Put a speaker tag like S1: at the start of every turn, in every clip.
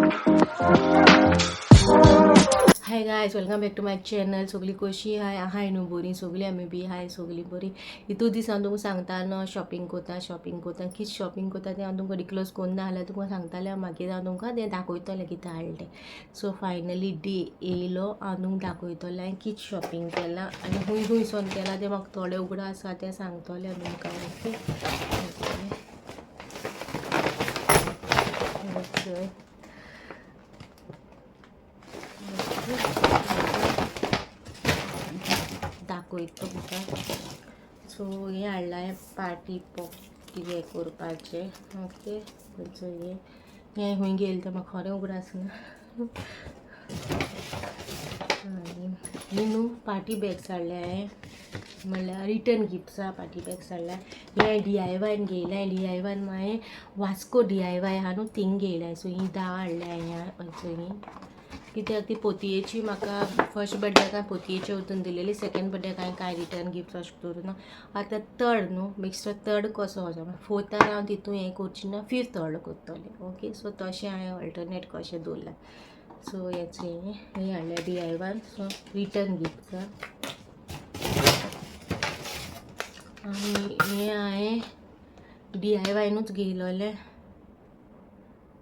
S1: Hi guys, welcome back to my channel. सगळी कशी हाय आहाय न्हू बरी? सगळीं आमी बी हाय, सगळीं बरी. हितू दीस हांव तुमकां सांगता न्हू, शॉपिंग कोता, शॉपिंग कोता. कितें शॉपिंग कोता तें हांव तुमकां डिक्लोज करूं ना जाल्यार तुमकां सांगतालें हांव, मागीर हांव तुमकां तें दाखयतलें कितें हाडलें तें. सो फायनली डे येयलो, हांव तुमकां दाखयतलें हांवें कितें शॉपिंग केलां आनी खूंय खूंय सोन केलां तें म्हाका थोडे उगडास आसा तें सांगतलें हांव तुमकां. ओके ओके दाखयता तुमकां. सो हें हाडलां पार्टी पॉप कितें करपाचें. ओके, सो हें हें खूंय गेलें तें म्हाका खरें उगडास ना. आनी ही न्हू पार्टी बॅग्स हाडल्या हांवें, म्हणल्यार रिटर्न गिफ्ट्सां पार्टी बॅग्स हाडल्या. हें DIY घेयलां. DIY हांवें वास्को DIY आहा न्हू थिंग घेयलां. सो ही 10 हाडल्या हांवें. सो ही कित्याक ती पोतयेची म्हाका फर्स्ट बड्ड्याक हांवें पोतयेची वचून दिलेली, सेकंड बड्ड्याक हांवें कांय रिटर्न गिफ्ट अशें दवरूं ना. आतां थर्ड न्हू बेश्टो थर्ड कसो वचो, फोर्थार हांव तितून हें करची ना, फिफ्थ थर्ड करतलें. ओके, सो तशें हांवें ऑल्टरनेट कशें दवरलां. सो हेच हें हें हाडलें DIY, so return गिफ्ट्सां. आनी हें हांवें DIY घेयलोलें.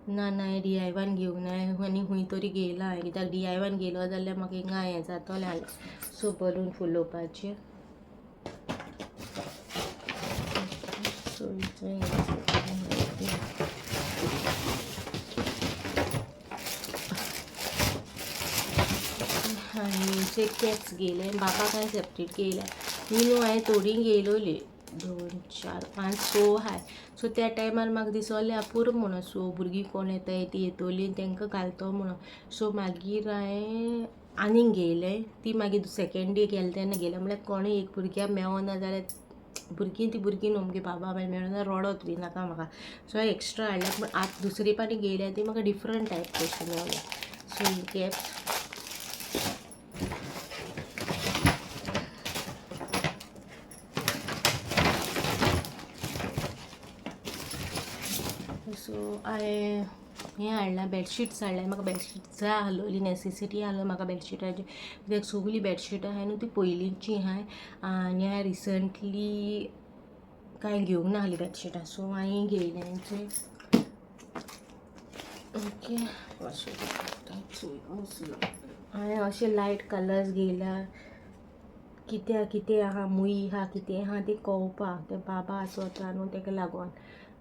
S1: ना ना, हें DIY घेवंक ना आनी खूंय तरी घेयलां हांवें, कित्याक DIY घेयलो जाल्यार म्हाका हिंगा हें जातलें आसलें. So balloon फुलोवपाचें. सो आनी जे कॅप्स घेयले बाबा कांय सेपरेट घेयल्या. ही न्हू हांवें थोडी घेयलोली, 2 4 5 6 आहाय. सो त्या टायमार म्हाका दिसलें पुरो म्हणून, सो भुरगीं कोण येताय ती येतली तांकां घालतो म्हणून. सो मागीर हांवें आनीक घेयलें. ती मागीर सेकेंड डे गेले तेन्ना घेयलें, म्हणल्यार कोणूय एक भुरग्याक मेवना जाल्यार भुरगीं ती भुरगीं न्हू मुगे बाबा मागीर मेळना रडत बी नाका म्हाका. सो हांवें एक्स्ट्रा हाडल्या. पूण आतां दुसरे पाटी घेयल्या ती म्हाका डिफरंट टायप कशी मेवल्या. सो ही कॅप्स. सो हांवें हें हाडलां, बेडशीट्स हाडल्या. म्हाका बेडशीट जाय आसलोली, नॅसेसिटी आसलो म्हाका बेडशिटाची, कित्याक सगळीं बेडशिटां आहाय न्हू ती पयलींची आहाय आनी हांवें रिसंटली कांय घेवंक नासलीं बेडशिटां. सो हांवें घेयलें. ओके, हांवें अशे लायट कलर्स घेयल्या कित्याक कितें आहा, मुय आहा कितें आहा तें कळपाक. ते बाबा आसता न्हू तेका लागून,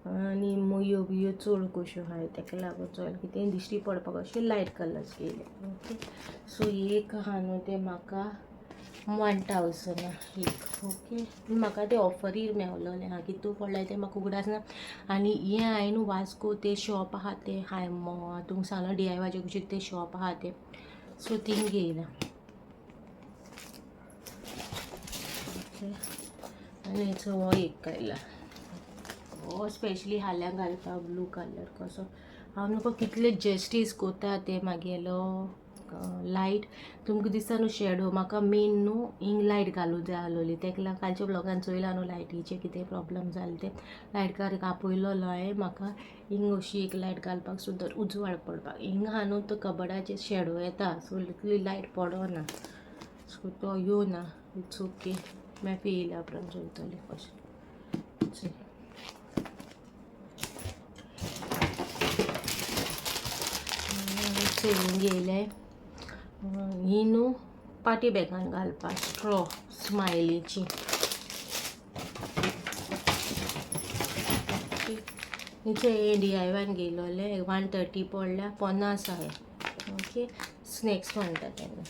S1: आनी मुयो बियो चड कश्यो आहाय तेका लागून चड कितें दिश्टी पडपाक अशे लायट कलर्स घेयले. ओके, सो एक आहा न्हू तें म्हाका 1000 एक. ओके, म्हाका ते ऑफरीर मेवलोलें आहा, कितू पडलें तें म्हाका उगडास ना. आनी हें हांवें न्हू वास्को तें शॉप आहा तें हांवें तुमकां सांगलां DIYच्या कुशीक तें शॉप आहा तें, सो थिंग घेयलां. ओके, आनी हेचो हो एक काडला, हो स्पेशली हाल्यांक घालपाक ब्लू कलर कसो. हांव न्हू कितले जस्टीस कोता ते मागेलो लायट तुमकां दिसता न्हू शेडो. म्हाका मेन न्हू हिंग लायट घालूं जाय आसलोली, तेका लागून कालच्या ब्लॉगान चोयला न्हू लायटीचें कितें प्रॉब्लम जालें तें. लायटकार आपयलोलो हांवें, म्हाका हिंग अशी एक लायट घालपाक सुद्दां उजवाड पडपाक. हिंग आहा न्हू तो कबडाचेर शेडो येता, सो इतली लायट पडना, सो तो येवना. It's okay, मागीर येयल्या उपरांत चोयतलें कशें. चोरून घेयलें. ही न्हू पाटी बॅगान घालपाक स्ट्रॉ स्मायलीची. हिचे हे DIY घेयलोलें, 130 पडल्या, 50 आहा. ओके, स्नॅक्स म्हणटा तेन्ना.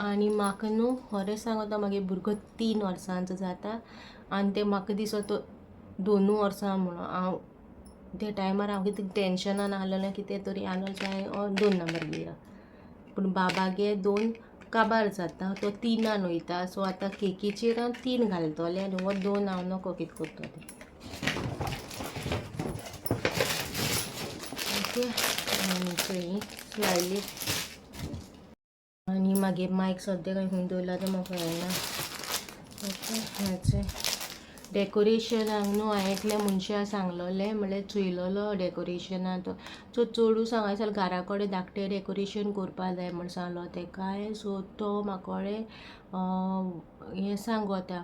S1: आनी म्हाका न्हू खरें सांगता, मागीर भुरगो 3 वर्सांचो जाता आनी तें म्हाका दिसता 2 वर्सां म्हणून. हांव त्या टायमार हांव कितें टेंशनान आसलेलें कितें तरी आसलें, सो हांवें 2 नंबर घेयला. पूण बाबागे 2 काबार जाता, तो 3 वयता. सो आतां केकीचेर हांव 3 घालतलें आनी हो 2 हांव नको कितें करतलें. ओके, आनी चोय स्मायली. आनी मागीर मायक सद्या खंय दवरला तें म्हाका कळना. ओके, हेंच डेकोरेशनाक न्हू हांवें एकल्या मनशा सांगलोलें, म्हणल्यार चोयलोलो डेकोरेशना तो. सो चोडू सांग जाल्यार घरा कडेन धाकटें डेकोरेशन करपा जाय म्हण सांगलो तेका हांवें. सो तो म्हाकोडे हें सांगोता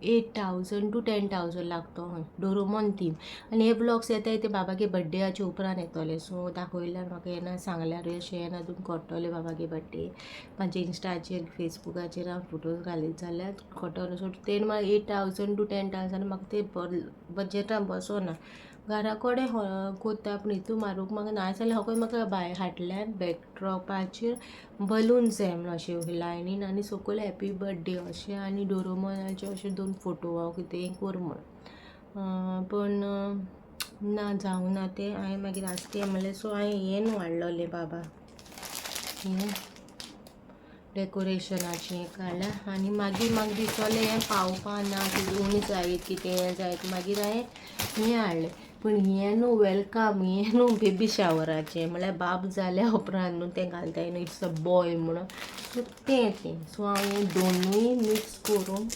S1: 8,000 टू 10,000 लागतो खंय डोरेमोन थीम. आनी हे ब्लॉग्स येताय ते बाबागे बड्डेयाचे उपरांत येतले. सो दाखयल्यार म्हाका येना, सांगल्यार अशें येना, तुमी कळटलें बाबागे बड्डे. म्हाजे इन्स्टाचेर फेसबुकाचेर हांव फोटोज घालीत जाल्यार कळटलो. सो तेणें म्हाका 8,000 टू 10,000 म्हाका ते बजटान बसना. घरा कडेन कोत्ता पूण हितू मारूंक म्हाका ना जाल्यार हो म्हाका भायर हाटल्यान बॅकड्रॉपाचेर बलून्स जाय म्हणून अशें लायनीन आनी सकयल हॅपी बड्डे अशें आनी डोरेमोनाचे अशे दोन फोटो वा कितेंय कर म्हण. पूण ना जावंक ना तें. हांवें मागीर आसतें म्हणलें. सो हांवें हें न्हू हाडलोलें बाबा, हें डेकोरेशनाचें काडलें. आनी मागीर म्हाका दिसलें हें पावपा ना, कितें उणें जायत कितें हें जायत, मागीर हांवें हें हाडलें. पूण हें न्हू welcome, हें न्हू बेबी शावराचें, म्हणल्यार बाब जाल्या उपरांत न्हू तें घालताय न्हू, it's a boy म्हणून. सो तें तें. सो हांव हें दोनूय मिक्स करून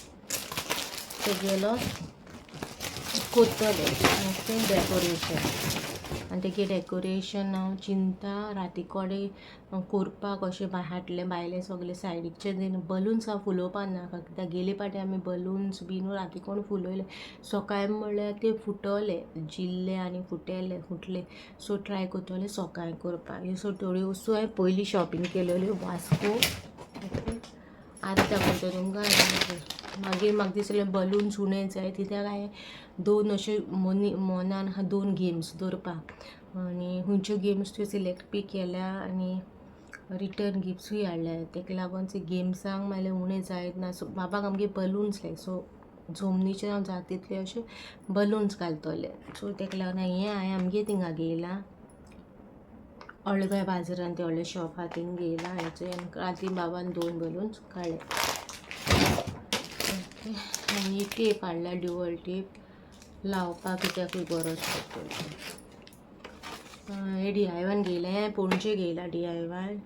S1: तेगेलो कोत्तलें तें डेकोरेशन. आनी तेगे डेकोरेशन हांव चिंता राती कडेन कोरपाक अशें हाटलें भायलें सगलें सायडीचे बलून्स हांव फुलोवपा ना, कित्याक गेले पाटी आमी बलून्स बी न्हू राती कोण फुलयले, सकाळी म्हणल्यार ते फुटले जिल्ले आनी फुटले फुटले. सो ट्राय करतले सकाळी करपाक. ह्यो सो थोड्यो वस्तू हांवें पयलीं शॉपिंग केलेल्यो वास्को. ओके, आतां दाखयता तुमकां. मागीर म्हाका दिसलें बलून्स उणें जाय, कित्याक हांवें दोन अशे मनी मनान आहा दोन गेम्स दवरपाक आनी खंयच्यो गेम्स त्यो सिलेक्ट बी केल्या आनी रिटर्न गिफ्ट्सूय हाडल्या. तेका लागून ते गेम्सांक मागीर उणें जायत ना. सो बाबाक आमगे बलून्स लायक, सो जमनीचेर हांव जाता तितले अशे बलून्स घालतलें. सो तेका लागून हें हांवें आमगे थिंगा घेयलां, अळगाय बाजारान ते व्हडलें शॉप आहा थिंग घेयलां. हांवें राती बाबान दोन बलून्स काडले. ओके, आनी टेप हाडला, ड्युअल टेप लावपाक कित्याकूय गरज पडटली. हे डीआयवान घेयलें, पणजे घेयला डीआयवान.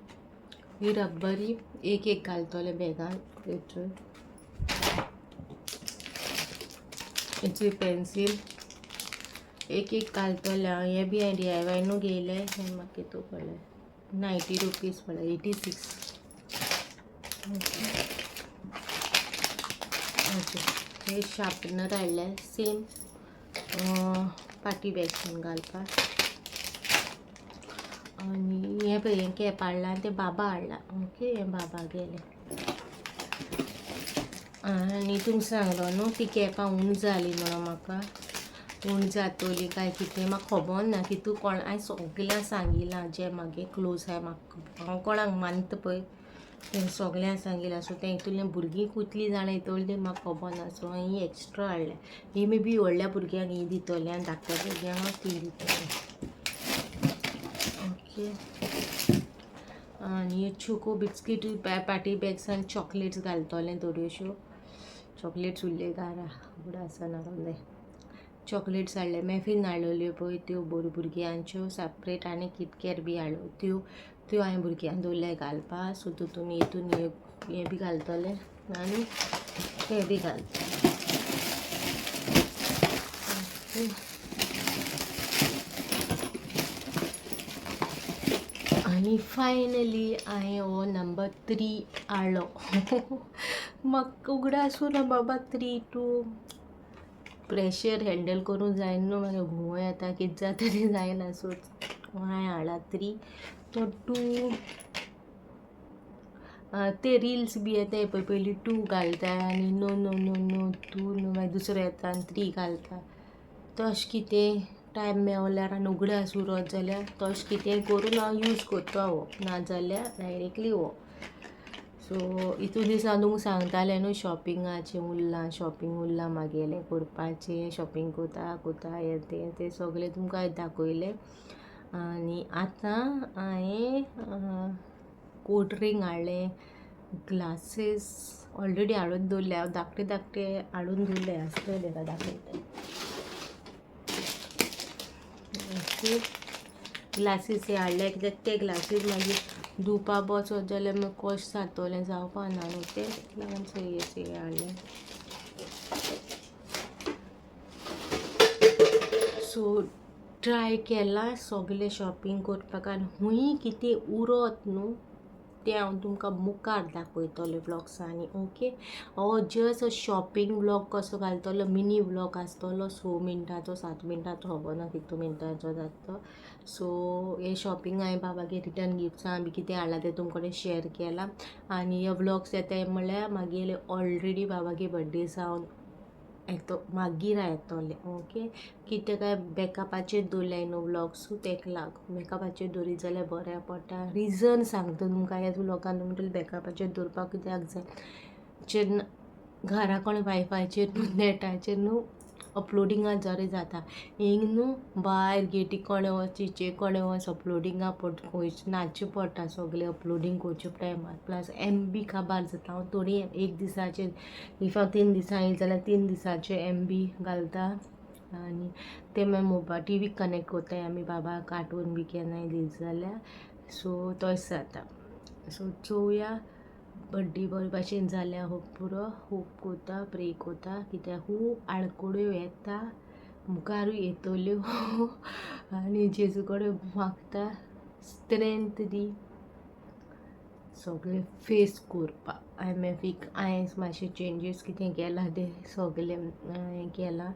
S1: ही रब्बरी एक एक घालतले बॅगान. हेचूय पेन्सील एक एक घालतले हांव. हें बी हांवें डीआयवायनू घेयलें. हें म्हाका कितू पडलें, 90 रुपीज पडलें, 86. ओके, हे शार्पनर हाडले सेम पाटी बॅग्सान घालपाक. आनी हें पळय, हें कॅप हाडलां आनी तें बाबा हाडला. ओके, हें बाबा गेलें. आनी तुमकां सांगलो न्हू ती कॅपां उण जाली म्हणून, म्हाका उण जातली काय कितें म्हाका खबर ना. कितू कोण हांवें सगल्यांक सांगिलां जे म्हागे क्लोज आहाय, म्हाका हांव कोणाक मानता पळय तें सगल्यांक सांगिलां. सो तें हितूंतल्यान भुरगीं कितलीं जाणां येतलीं तें म्हाका खबर ना. सो हांवें ही एक्स्ट्रा हाडल्या. ही मे बी व्हडल्या भुरग्यांक ही दितलें आनी धाकट्या भुरग्यांक हांव ती दितलें. ओके, आनी चोको बिस्कीट पाटी बॅग्सान चॉकलेट्स घालतलें थोड्योश्यो. चॉकलेट्स उरले घरा, उगडास आसना. चॉकलेट्स हाडले, मॅफीन हाडलेल्यो पळय त्यो बऱ्यो भुरग्यांच्यो सेपरेट, आनी किटकॅट बी हाडल्यो त्यो त्यो हांवें भुरग्यांक दवरले घालपा. सो तितून हितून हें बी घालतलें आनी तें बी घालतलें. आनी फायनली हांवें हो नंबर 3 हाडलो. म्हाका उगडासूं ना बाबा, 3 2 प्रेशर हँडल करूंक जायना न्हू, मागीर घुंवळ येता, कितें जाता तें जायना. सो हांवें हाडला 3, तो 2. ते रिल्स बी येताय पळय, पयलीं 2 घालता आनी नो नो नो नो 2 न्हू, मागीर दुसरो येता आनी 3 घालता. तशें कितें टायम मेवल्यार आनी उगडास उरत जाल्यार तशें कितें करून हांव यूज करता हो, नाजाल्यार डायरेक्टली हो. सो हितून दिसा हांव तुमकां सांगतालें न्हू शॉपिंगाचें उरलां, शॉपिंग उरलां म्हागेलें करपाचें, शॉपिंग कोता कोता हें तें तें सगळें तुमकां दाखयलें. आनी आतां हांवें कोट रिंग हाडलें, ग्लासीस ऑलरेडी हाडून दवरले हांव, धाकटे धाकटे हाडून दवरले आसतले दाखयता. ओके, ग्लासीस हे हाडले कित्याक ते ग्लासीस मागीर धुवपा वचत जाल्यार मागीर कशें जातलें, जावपा ना न्हू तें, तेका लागून सो हे हाडलें. सो ट्राय केलां सगलें शॉपिंग करपाक आनी हुंय कितें उरत न्हू तें हांव तुमकां मुखार दाखयतलें व्लॉग्सांनी. ओके, हो जस्ट शॉपिंग व्लॉग कसो घालतलो, मिनी व्लॉग आसतलो, 6 मिनटांचो 7 मिनटांचो, खबर ना कितू मिनटांचो जाता तो. सो हे शॉपिंग हांवें बाबागे रिटर्न गिफ्ट्सां बी कितें हाडलां तें तुमकां कडेन शेअर केलां. आनी हे व्लॉग्स येताय म्हणल्यार मागीर ऑलरेडी बाबागे बड्डे जावन येतो मागीर येतोले. ओके, कितें काय बॅकअपाचेर दवरल्याय न्हू व्लॉग्स, तेका लागून बॅकअपाचेर दवरीत जाल्यार बऱ्या पडटा. रिजन सांगता तुमकां ह्या व्लॉगान, तुमकां बॅकअपाचेर दवरपाक कित्याक जाय. जेन्ना घरा कोण वायफायचेर न्हू नॅटाचेर न्हू अपलोडिंगा बरें जाता, हिंग न्हू भायर गेटी कोणें वच चिचे कोणें वच अपलोडिंगा पड नाचचें पडटा सगलें अपलोडींग करचे टायमार. प्लस MB काबार जाता. हांव थोडी एक दिसाचेर, if हांव 3 दिसां येयलें जाल्यार 3 दिसाचे MB घालता आनी ते मागीर मोबायल टीवीक कनेक्ट कोत्ताय आमी, बाबा कार्टून बी केन्नाय दिस जाल्यार. सो तशें जाता. सो चोवया, बड्डे बरे भाशेन जाल्या होप पुरो, होप कोता, प्रे कोता, कित्याक खूब आडकोड्यो येता, मुखारूय येतल्यो. आनी जेजू कडेन मागता स्ट्रेंथ दी सगळें फेस करपाक. हांवें मॅफीक हांवें मातशे चेंजीस कितें केलां तें सगलें हें केलां,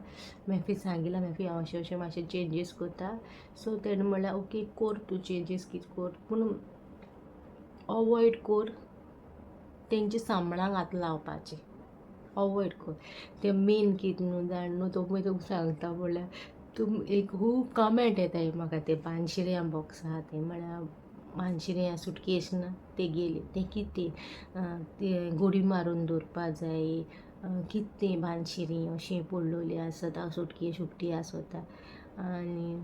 S1: मॅफी सांगिलां, मॅफी हांव अशें अशें मातशें चेंजीस करता. सो तेणें म्हणल्यार ओके कोर तूं चेंजीस कितें कोर, पूण अवॉयड कोर तेंच्या सांबळांक हात लावपाचें, अवॉयड कर तें. मेन कितें न्हू जाण न्हू, तो पळय तुमकां सांगता, म्हणल्यार तुम एक खूब कमेंट येताय म्हाका, तें बानशिऱ्यां बॉक्स आहा तें, म्हळ्यार बानशिऱ्यां सुटकेस ना ते गेली तें कितें तें गोडी मारून दवरपा जाय, कितें तें बानशिरीं अशीं पडलोलीं आसता, सुटकेस उकती आसता. आनी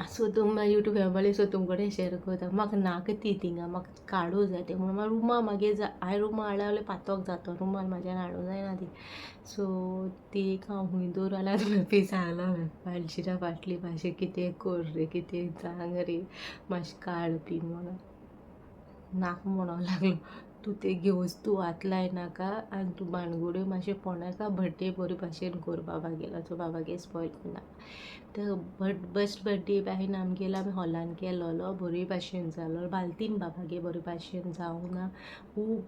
S1: सो तुम यूट्यूब फॅमिली, सो तुम कडेन शेअर करता, म्हाका नाका ती थिंगा, म्हाका काडूं जाय तें. म्हणून रुमा मागीर हांवें रुमा हाडल्या जाल्यार पातोक जाता, रुमान म्हाज्यान हाडूं जायना ती. सो ती एक हांव खूंय दवरूं जाल्यार पी सांगलां बालशिरा फाटली मातशें कितें कर रे, कितें सांग रे, मातशें काड बी म्हणून. नाका म्हणोंक लागलो, तूं तें घेवच, तूं हात लायनाका आनी तूं बाणगुड्यो मातशें पळोवनाका, बड्डे बरे भाशेन कर बाबागेलो, सो बाबागे स्पॉयल करनाका. ते बस्ट बड्डे हांवें आमगेलो आमी हॉलान केलोलो, बरे भाशेन जालो. बालतीम बाबागे बरे भाशेन जावंक ना, खूब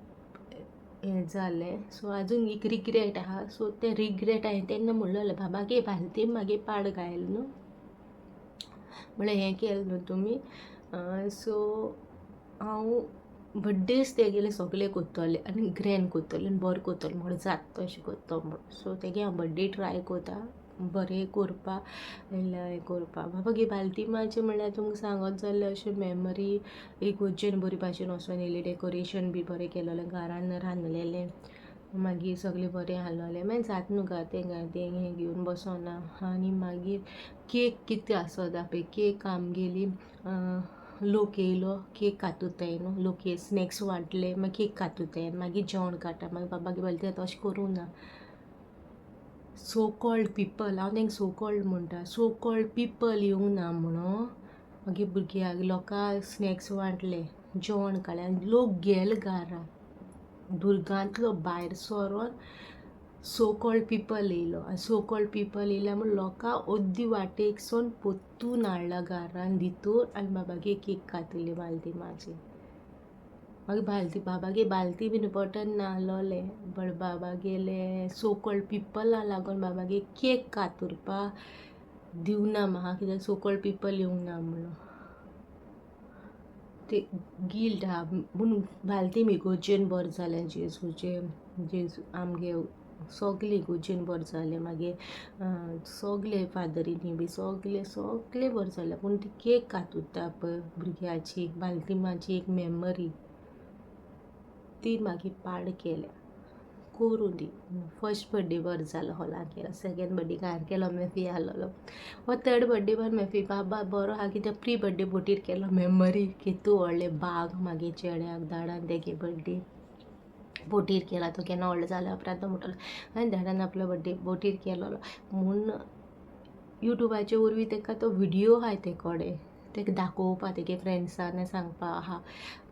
S1: हें जालें. सो आजून एक रिग्रेट आहा. सो तें रिग्रेट हांवें तेन्ना म्हणलेलें बाबागे बालतीम मागीर पाड घायल न्हू, म्हणल्यार हें केलें न्हू तुमी. सो हांव बड्डेच तेगेले सगळे कोत्तोलें आनी ग्रँड कोत्तोलें आनी बरें कोत्तोलें, म्हण जाता तशें कोत्तो म्हण. सो तेगे हांव बड्डे ट्राय कोता बरें करपा, हें करपा. बाबा बालतीमाचें म्हणल्यार तुमकां सांगत जाल्यार अशें मेमरी इगोर्जेन बरे भाशेन वचोन येयली, डेकोरेशन बी बरें केलोलें, घरान रांदलेलें, मागीर सगळें बरें आहलोलें. मागीर जाता न्हू गा तें तें हें घेवन बसोना. आनी मागीर केक कितें आसता पळय, केक आमगेली लोक येयलो, केक कातुताय न्हू, लोक स्नॅक्स वांटले, मागीर केक कातुताय, मागीर जेवण काडटा. मागीर बाबागे बालती तशें करूंक ना. सो कॉल्ड पिपल, हांव तेंका सो कॉल्ड म्हणटा, सो कॉल्ड पिपल येवंक ना म्हणून मागीर भुरग्यांक लोकांक स्नॅक्स वांटले, जेवण काडलें आनी लोक गेले घरा. दुर्गांतलो भायर सरोन सो कॉल्ड पिपल येयलो आनी सो कॉल्ड पिपल येयल्या म्हूण लोकांक अर्दी वाटेक सोन पोत्तून हाडला घरान भितूर आनी बाबागे केक कातली बालतीमाची. मागीर बालती बाबागे बालती बीन इम्पोर्टंट नाहलोलें, बट बाबागेले सो कॉल्ड पिपला लागून बाबागे केक कातुरपा दिवना म्हाका, कित्याक सो कॉल्ड पिपल येवंक ना म्हणून ते गिल्ट आहा. पूण बालतीम इगोर्जेन बरें जालें, जेजूचें, जेजू आमगे सगलें इगोर्जेन बरें जालें. मागीर सगले फादरीनी बी सगले सगलें बरें जालें, पूण ती केक कातुरता पळय भुरग्याची बालतीमाची एक मेमरी ती मागीर पाड केल्या. करूं दी. फर्स्ट बड्डे बरो जालो, हॉलान केलो. सेकेंड बड्डे घार केलो, मेफी आहलोलो. हो थर्ड बड्डे बरो मेफी बाबा बरो आहा, कित्याक प्री बड्डे बोटीर केलो. मेमरी कितू व्हडलें बाग मागीर चेड्याक धाडान तेगे बड्डे बोटीर केला. तो केन्ना व्हडलो जाल्या उपरांत तो म्हणटलो हांवें धाडान आपलो बड्डे बोटीर केलोलो म्हूण. युट्यूबाचे वरवीं ताका तो व्हिडियो आहाय ते कडेन, ताका दाखोवपा, तेगे फ्रेंड्सांक सांगपा आहा.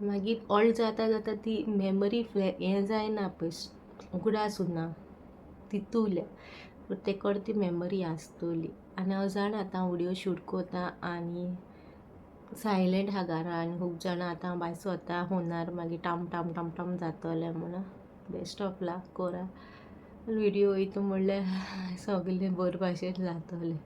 S1: मागीर व्हडलो जाता जाता ती मेमरी हें जायना पळय, उगडास उरना तितूले. पूण ते कडेन ती मेमरी आसतली. आनी हांव जाणा आतां हांव व्हिडियो शूट कोत्ता आनी सायलेंट आहा घरा आनी खूब जाणां आतां भायर सोता फोनार, मागीर टाम टाम टाम टाम जातलें म्हणून. बेस्ट ऑफ लक कोरा. व्हिडियो वयता म्हणल्यार सगलें बरे भाशेन जातलें.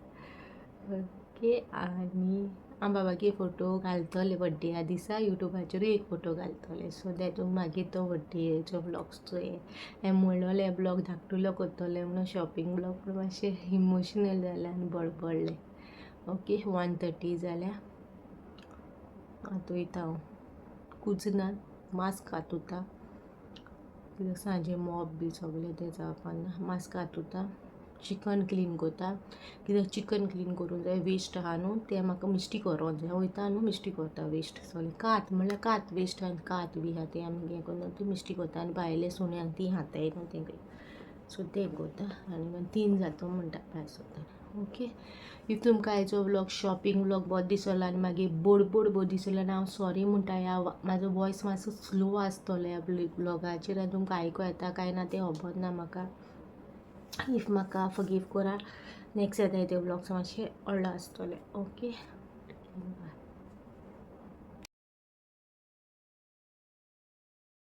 S1: ओके, आनी हांव बाबागे फोटो घालतलें बड्डेया दिसा, युट्यूबाचेरूय एक फोटो घालतलें, सो that मागीर तो बड्डेचो ब्लॉग्स हें म्हणलोलें ब्लॉग धाकटुलो करतलें म्हणून, शॉपिंग ब्लॉग, पूण मातशें इमोशनल जालें आनी बडबडलें. ओके, 1:30 जाल्या. आतां वयता हांव कुजनान मास्क हातुता, कित्याक सांजे मॉप बी सगळें तें जावपाक ना. मास्क हातुता, चिकन क्लीन करता, कित्याक चिकन क्लीन करूंक जाय. वेस्ट आहा न्हू तें म्हाका मिश्टी करोंक जाय. वयता न्हू, मिश्टी करता. वेस्ट सगळें, कात म्हणल्यार कात वेस्ट आनी कात बी आहा तें आमी हें करून ती मिश्टी करता आनी भायले सुण्यांक ती खाताय न्हू तें. सो तें करता आनी मागीर 3 जाता म्हणटा भायर सरतना. ओके, if तुमकां आयचो व्लॉग, शॉपिंग व्लॉग बरो दिसलो आनी मागीर बोडबोड बरो दिसलो आनी हांव सॉरी म्हणटा. ह्या म्हाजो वॉयस मातसो स्लो आसतलो ह्या व्लॉगाचेर आनी तुमकां आयको येता काय ना तें खबर ना म्हाका. If म्हाका फगीव करा. नेक्स्ट येता ते व्लॉग्स मातशे व्हडलो आसतले. Okay, bye.